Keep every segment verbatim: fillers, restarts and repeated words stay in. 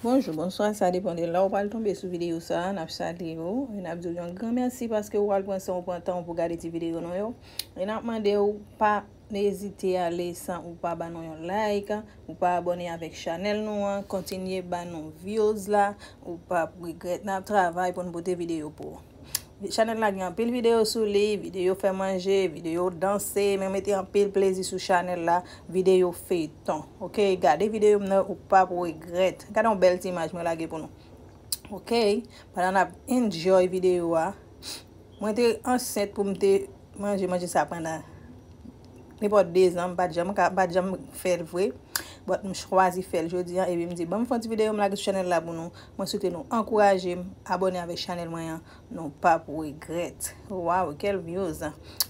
Bonjou, bonswa, sa depann de la ou pral tonbe sou videyo sa a. N ap salye w e n ap di w yon gran mèsi paske ou pral pran san w pran tan w pou gade ti videyo nou yo. E n ap mande w pa ezite ale san ou pa ban nou yon like, ou pa abòne avèk chanèl nou an, kontinye ban nou views la, ou p ap regrèt. N ap travay pou n pote videyo pou ou. Chanèl la gen anpil videyo sou li, videyo fè manje, videyo danse, men mete anpil plezi sou chanèl la, videyo feyton. Oke, gade videyo m nan, ou p ap regrèt. Gade yon bèl ti imaj mwen lage pou nou. Oke, pandan n ap enjoy videyo a, mwen te ansent pou m te manje manje sa pandan nenpòt de zan, m pa t janm ka, m pa t janm fè l vre. But m chwazi fè l jodi a, epi m di, "Ban m fè yon ti videyo, m lage sou chanèl la pou nou." Mwen swete nou ankouraje m, abòne avèk chanèl mwen an, nou p ap regrèt. Wow, quel views!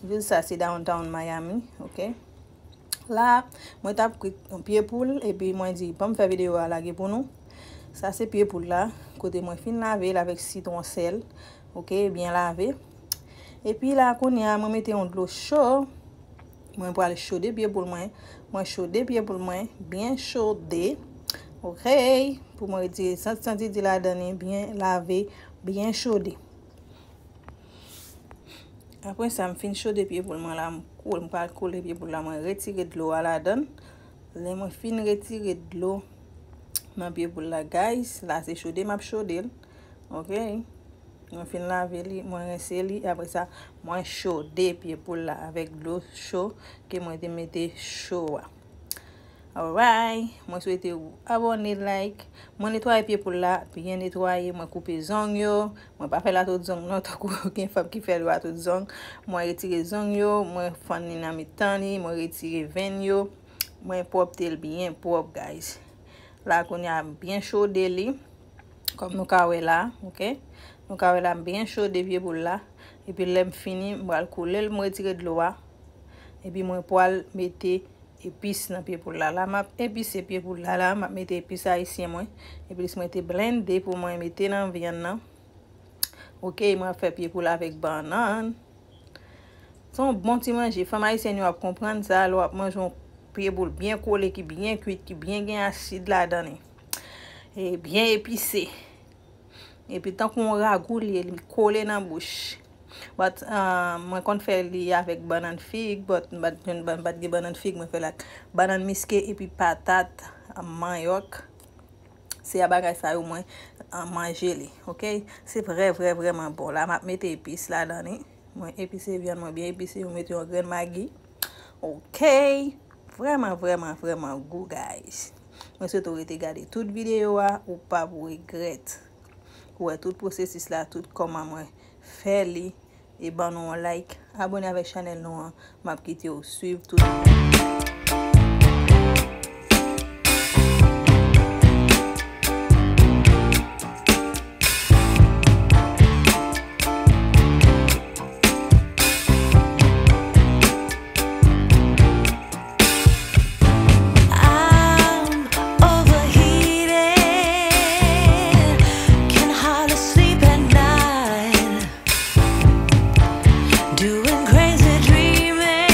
Views sa se Downtown Miami, oke? La, mwen t ap kwit yon pye poul, epi mwen di, "Ban m fè videyo a lage pou nou." Sa se pye poul la, kote mwen fin lave l avèk sitwon sèl, oke, byen lave. Epi la, kounye a, mwen mete yon dlo cho, mwen pral chode pye poul mwen, mwen chode pye poul mwen, byen chode, oke, pou mwen retire sant, sant di ladan li, byen lave, byen chode. Apre sa, m fin chode pye poul mwen la, m koul-, m pral koule pye poul la, mwen retire dlo a ladan l. Lè mwen fin retire dlo nan pye poul la, guys, la se chode m ap chode l. Oke? Mwen fin lave li, mwen rense li, apre sa, mwen chode pye poul la avèk dlo cho ke mwen te mete cho a. Alright, mwen swete ou abòne, like. Mwen netwaye pye poul la, byen netwaye, mwen koupe zong yo. Mwen pa fè latout zong non, tankou gen fanm ki fè latout zong. Mwen retire zong yo, mwen fann li nan mitan li, mwen retire venn yo. Mwen pwòpte l byen pwòp, guys. La, kounye a, m byen chode li. Kòm nou ka wè la, oke? Nou ka wè la, m byen chode pye poul la. Epi lè m fini, m pral koule l, m retire dlo a. Epi mwen pral mete epis nan pye poul la. La, m ap epise pye poul la, la, m ap mete epis ayisyen mwen. Epis mwen te blende pou mwen mete nan vyann nan. Oke, mwen ap fè pye poul avèk bannann. Se yon bon ti manje. Fanm ayisyèn yo ap konprann sa, lè w ap manje yon pye poul byen kole, ki byen kwit, ki byen gen asid ladan li. E byen epise. Epi tankou yon ragou li ye, li kole nan bouch. But, uh, mwen konn fè li avèk bannann fig, but m pa t, m pa t gen bannann fig, mwen fè l ak bannann miske epi patat, uh, manyòk. Se a bagay sa yo mwen, uh, manje li, oke? Se vrè, vrè, vrèman bon. La, m ap mete epis ladan li. Mwen epise vyann mwen byen epise, mwen mete yon grenn magi. Oke? Vrèman, vrèman, vrèman gou, guys. Mwen swete w rete gade tout videyo a, ou p ap regrèt. Ou wè tout pwosesis la, tout kòman mwen fè li. E ban nou yon like, abòne avèk chanèl nou an. M ap kite w swiv tout. I'm overheated, can hardly sleep at night. Doing crazy dreaming,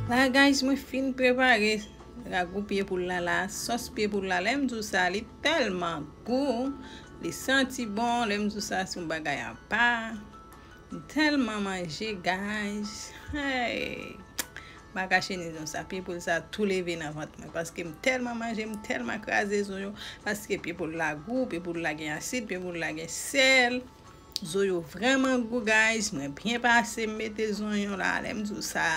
La, guys, mwen fin prepare ragou pye poul la, la, sòs pye poul la. Lè m di w sa, li tèlman gou, li santi bon. Lè m di w sa, se yon bagay apa. M tèlman manje, guys. Hey! M pa kache ni non sa, pye poul sa tou leve nan vant mwen. Paske m tèlman manje, m tèlman kraze zo yo. Paske pye poul la gou, pye poul la gen asid, pye poul la gen sèl. Zo yo vrèman gou, guys. Mwen byen pase, m mete zonyon la. Lè m di w sa,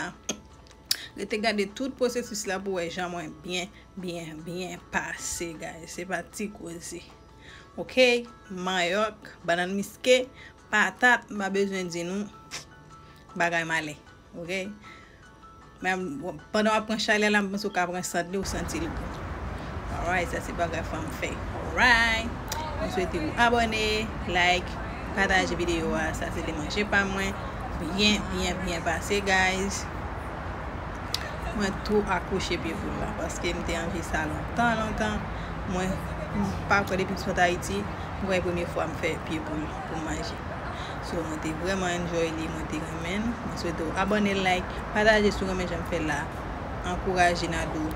rete gade tout pwosesis la pou wè jan mwen byen, byen, byen pase, guys. Se pa ti koze. Oke? Manyòk, bannann miske, patat, m pa bezwen di nou. Bagay malè. Oke? Men pandan w ap pran chalè la, m panse w ka pran sant li, ou santi l gou. Alright, sa se bagay fanm fè. Alright. Mwen swete w abòne, like, pataje videyo a. Sa se te manje pa mwen. Byen, byen, byen pase, guys. Mwen tou akouche pye poul la, paske m te anvi sa lontan, lontan. Mwen, m pa kwè depi m sot Ayiti, m kwè premye fwa m fè pye poul pou m manje. So, mwen te vrèman enjoy li, mwen te renmen l. Mwen swete w abòne, like, pataje si w renmen jan m fè l la. Ankouraje Nadou